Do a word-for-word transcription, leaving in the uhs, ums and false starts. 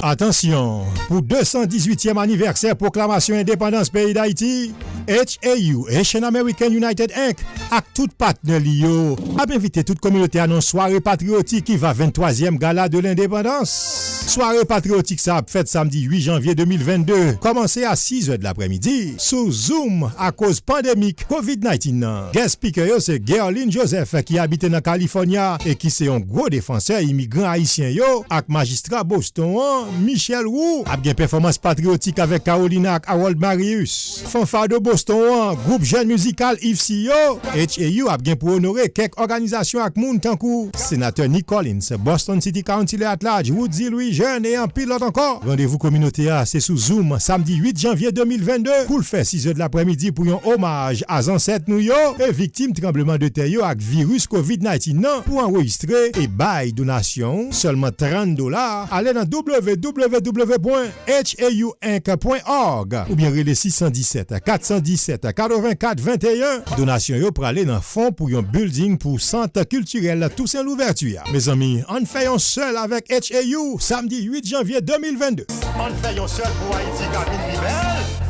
Atansyon, pou de san dizuityèm anivèsè pwoklamasyon endepandans peyi Dayiti, H A U, Haitian American United Inc, ak tout patnè li yo ap envite tout kominote a nan sware patriyotik ki va venntwazyèm Gala de Lendepandans. Sware patriyotik sa ap fèt samdi uit janvye de mil vennde, kòmanse a sizè de laprèmidi, sou Zoom akoz pandemik kovid diznèf nan. Guest speaker yo se Guerline Joseph ki abite nan Kalifònya e ki se yon gwo defansè imigran ayisyen yo, ak majistra Boston an, Michel Roux. Ap gen pèfòmans patriyotik avèk Carolina ak Harold Marius. Fanfa de Boston an, gwoup jèn mizikal Ifsi yo. H A U ap gen pou onore kèk òganizasyon ak moun tankou Senatè Nick Collins, Boston City Councilor at Large Woody Louis Jeune e anpil lòt ankò. Randevou kominote a se sou Zoom samdi uit janvye de mil vennde pou l fè sizè de laprèmidi pou yon omaj a zansèt nou yo e viktim tranbleman de tè yo ak viris kovid diznèf nan. Pou anrejistre e bay donasyon w, sèlman trant dola. Ale nan w w w pwen h a u inc pwen org oubyen rele sis san disèt, kat san disèt, katrevenkat venteyen. Donasyon yo prale nan fon pou yon bilding pou Sant Kiltirèl Tousen Louvèti a. Mezanmi, ann fè yon sèl avèk H A U samdi uit janvye de mil vennde. Ann fè yon sèl pou Ayiti ka vin pi bèl.